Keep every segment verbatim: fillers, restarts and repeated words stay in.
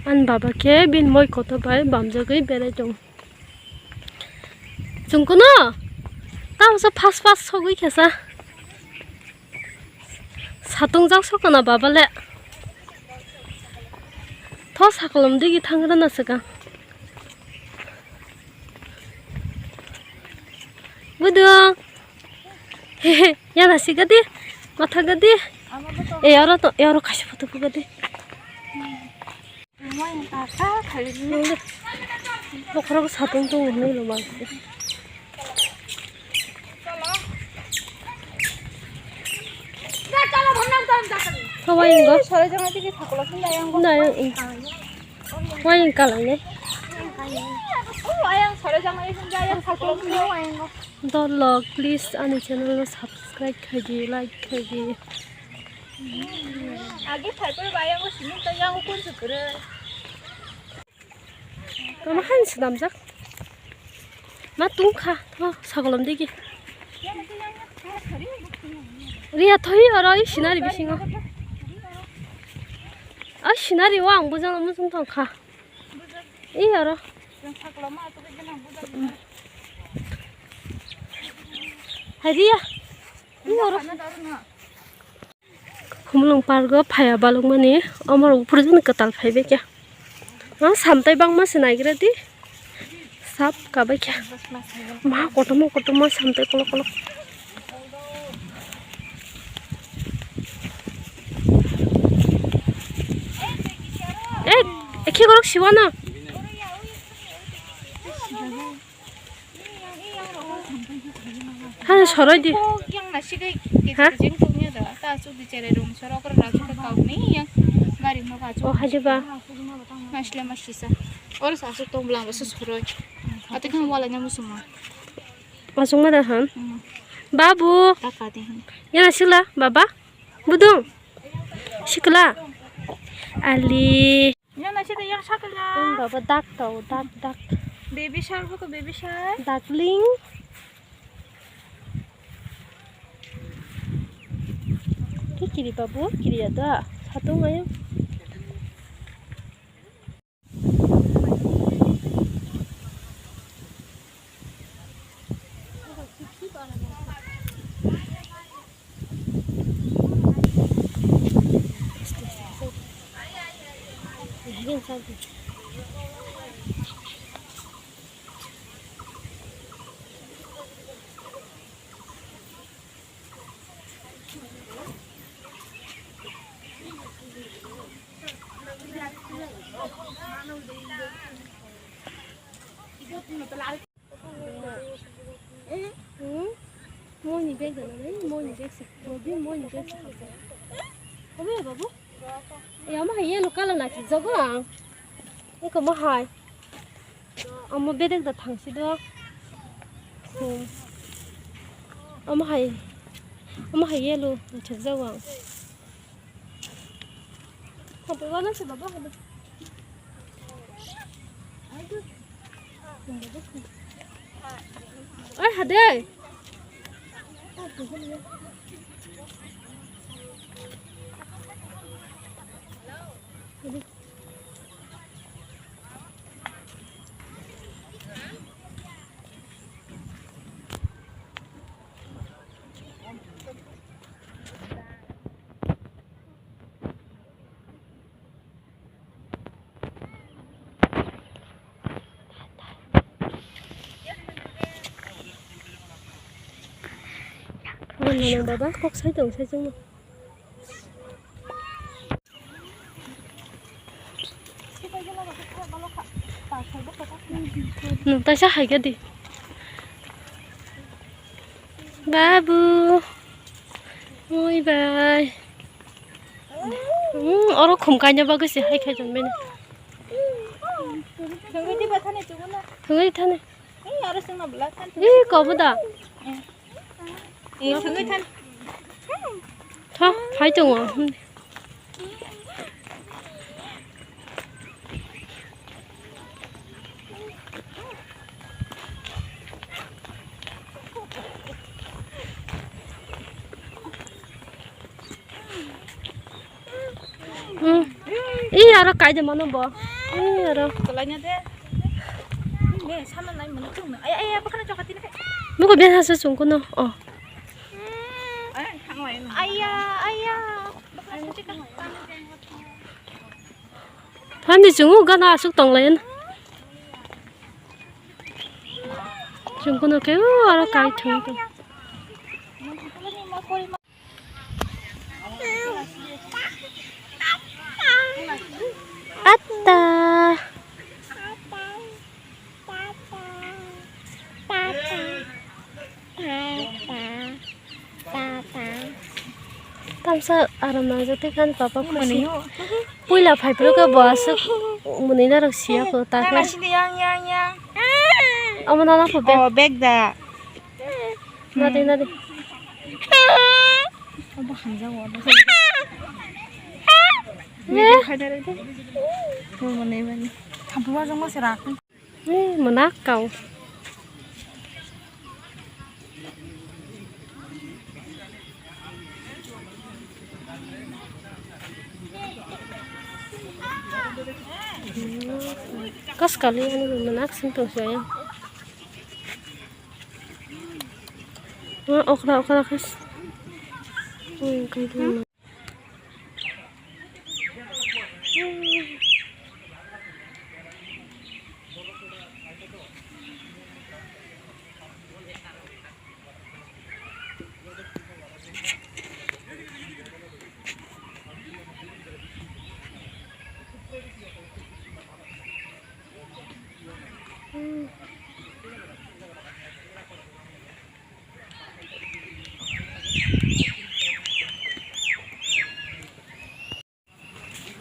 Ani baba khe bini moi kotor bai bamjagwi berai tongo. Chwng kuno tamo sa fast fast sogwi khe sa. Satung jak sokana baba le. Tho sakolom digi thang rwna swkang. Budung. Hehe, yana sigadi. Matha gadi. E aro to, e aro kaisa photo bugadi. Bokhorok satung tongo hinwi lo mangsi. Sawai ingo. Nai, wai inga kalai nai. Dolok, please ani channel no subscribe khaidi, like khaidi. Agi phaiphai bai ang sini ta yang kun sukre. Tamo han swnamjak. Ma tungkha, tamo sagolom digi. Riya thoi oro i sinari bisingo. A sinari o ang bujang muchung tongkha. I oro. Hai Riya. I oro. Khumulwng park o phaiya balwkmani, omo rok buphuru jani kwtal phaibai khe. Ma samtai bangma se naigra di. Sap kabai khe. Ma kotorma kotorma samtai kolok kolok. Eh, ekhe gorok siwano. Hano soroi di. Yang nasi kai. Ha? Kijing kongnya da. Ta su di chere rong sorok ra su ka kau ni yang gari no ka su. Oh, haji ba. Masle masisa. Or sa su tong blang su soroi. Ate kan wala nya musuma. Masung ma da han. Hmm. Babu. Ta ka de han. Yana sila baba. Budung. Sikla. Ali. Yang nasi tu yang satu lah. Baba dak tau, dak, dak. Baby shark ko baby shark. Duckling. Ki kiri babu, kiri ya da. Satu ngayo. Hmm? Moi ni bag da nai, moi ni bag se, moi ni bag se. Obe babu? E, omo hai yellow color na ki jogo ang. Eko mo hai. Omo bedek da thangsi do. Hmm. Omo hai. Omo hai yellow na ki jogo ang. Hadi, wala se baba, hadi. Oi, hadi. Baba, kok sai tong, sai tong. Nwng taisa hai khe di. Babu. Oi bai. Hmm, oro khum kaina bagwi se hai khai tonmani. Thangwi thani. Ih, kobo da. Eh, thangwi than. Tha, phai tongo. Hmm. Ih, aro kaide mano bo. Eh, aro. Tolanya de. Be, sana nai mano chung na. Ay, ay, ay, apa kana choka tini kai? Muko biasa sungkuno. Oh. Ay, thang lai na. Aya, aya. Phan di chungo gana asuk tong layan. Chungkuno ke, oh, aro kai thung. Atta. Tamsa aram nang jate kan papa khusi. Puila phai phuru ke bo aswk mwnwi narok siya ko ta khe. Yang, yang, yang. Omo nana pho bag. Oh, bag da. Nadi, nadi. Obo hamjak wa. Eh. Thampui wa jongma sera. Eh, mwnakau. Kaskali ani mwnaksin tongsi ayang. Ah, okra, okra khas. Hmm, kaidung.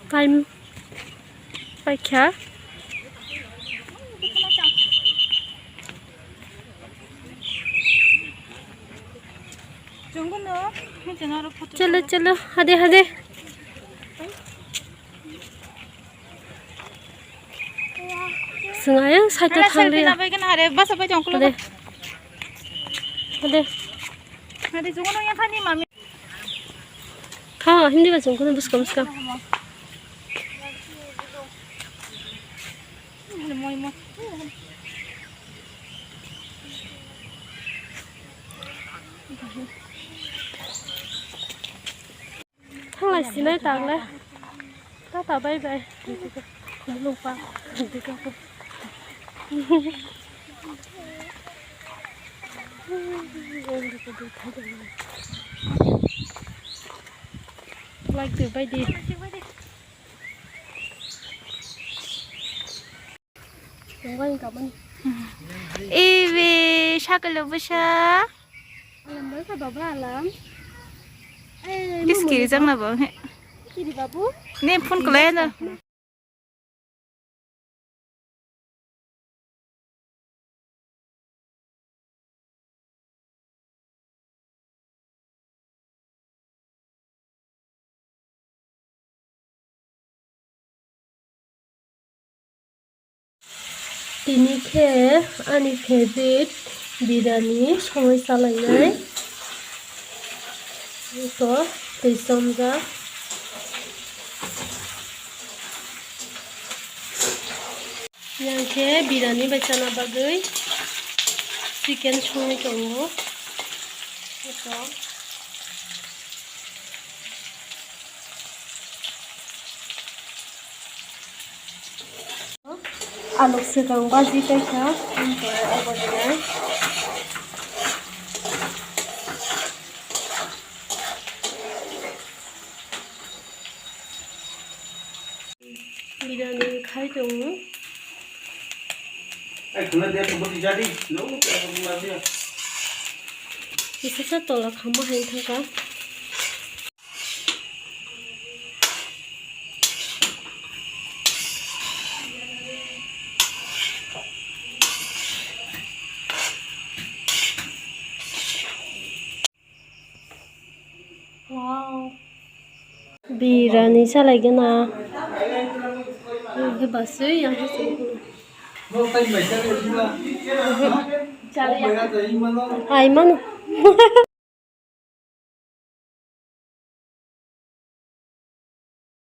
Time paikha. Chalo, chalo, hade, hade. Swngayo, side o thang liya. Hade. Hade. Kha, hindi ba chwng kono bwskang bwskang. Thanglai sinai tangle. Tata bye bye. Khumulwng pa. Like di bai di. Ibe sakalo bwsa. Alam bai ka baba alam. Eh, kis kiri jang na bo. Kiri babu. Ne phone kalai na. Tini khe ani favorite birani songwi chalainai. Ito twi chomjak. Yang khe birani bai chana bagwi chicken songwi tongo. Ito. Aluk swkang baji paikha, aboni. Birani khai tongo. Kisa sa tola khama hai thangkha. Wow. Birani salai gana. Yang khe basui, yang khe sini. Ai mano.